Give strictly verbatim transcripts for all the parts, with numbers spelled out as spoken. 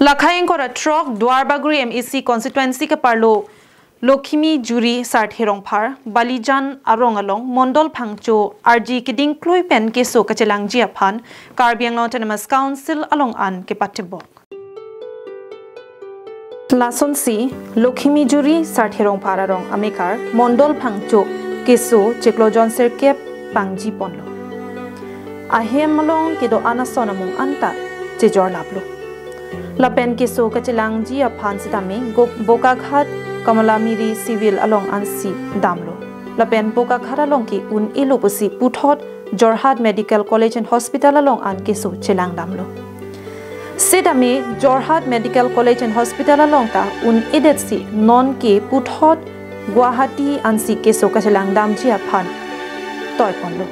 Lakhai ingkoi ra throk Duarbagori M A C constituency keparlo Lokhimijuri Sarthe Rongphar, Balijan arong along Mondol Phangcho arji kedingklui pen keso kachelangji aphan Karbi Anglong Autonomous Council along an kepatebok. Lasonsi Lokhimijuri Sarthe Rongphar arong amekar Mondol Phangcho keso chiklo jon sirkep pangji ponlo. Ahem along kedo-an ason amung anta chejor laplo. Lapen keso kachelangji aphan sitame Go-, Bokaghat Kamalamiri Civil along ansi damlo. Lapen Bokaghat along ke un-elo pusi puthot Jorhat Medical College and Hospital along an keso chelang damlo. Sitame Jorhat Medical College and Hospital along ta un-edetsi non ke puthot Guwahati ansi keso kachelang damji aphan toi ponlo.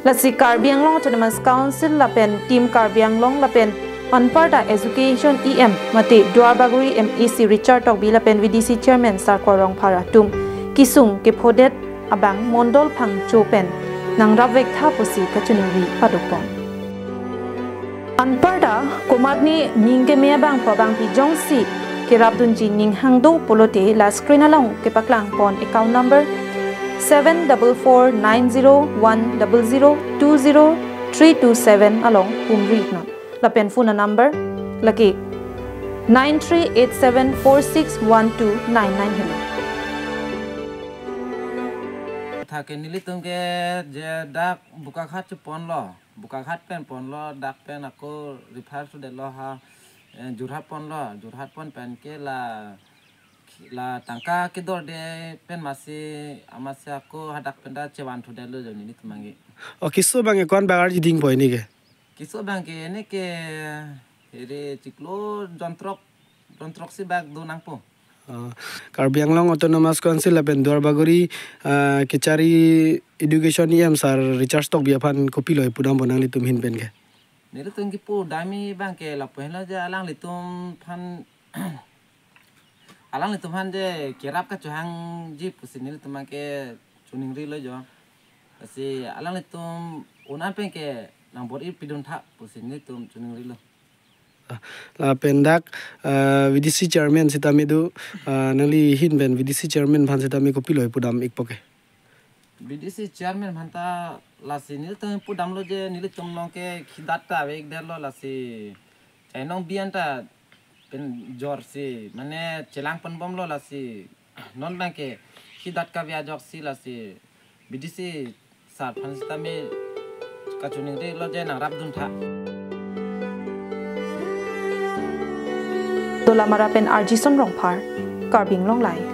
Lasi Karbi Anglong Autonomous Council lapen Team Karbi Anglong lapen anparta Education E M mate Duarbagori M A C Richard Tokbi lapen V D C Chairman Sarkor Rongphar atum kesung kephodet abang Mondol Phangcho pen nangrapvek tha pusi kachiningri padopon. Anparta komatne ning keme abangphu abangpi jongsi kerapdunji ning hang do pulote la screen along kepaklang pon account number seven double four nine zero one double zero two zero three two seven along pumri non. Lapen phone number lake nine three eight seven four six one two nine nine helo. Thake nelitum ke je dak Bokaghat cheponlo, Bokaghat pen ponlo, dak pen ako refer sudetlo ha, eh, Jorhat ponlo, Jorhat pon pen ke la, la tangka kedorde pen masi amatsi ako hadak pen ta chevan thudetlo jo nelitum abang ke. O keso abang ke ko-an bak arji dingpo ini ke? Keso abang ke ini ke iri chiklo jon throk, jon throksi bak do nangpo. Ah, Karbi Anglong Autonomous Council lapen Duarbagori, ah, kechari Education E M Sar Richard Tokbi aphan kopilo pudampo nanglitum ahin pen ke? Nelitum kepudamji abang ke lapu henlo je alanglitum aphan, alanglitum aphan je kerap kachehangji pusi nelitum abang ke chiningrilo jo. Lasi alanglitum un-an pen ke nangbor-i pidun tha pusi nelitum chiningrilo. Ah, lapen dak, ah, V D C Chairman sitame do, ah, nangli ahin pen V D C Chairman aphan sitame kopilo pudam ikpo ke? V D C Chairman aphan ta lasi nelitum pudamlo je nelitum along ke khidat ta ave-ikdetlo lasi chainong bi-an ta pen jorsi mane chelang ponbomlo lasi non abang ke khidat kave ajoksi lasi V D C Sar aphan sitame kachiningrilo je nangrapdun tha. Dolamara pen R G Son Rongphar, Karbi Anglong Live.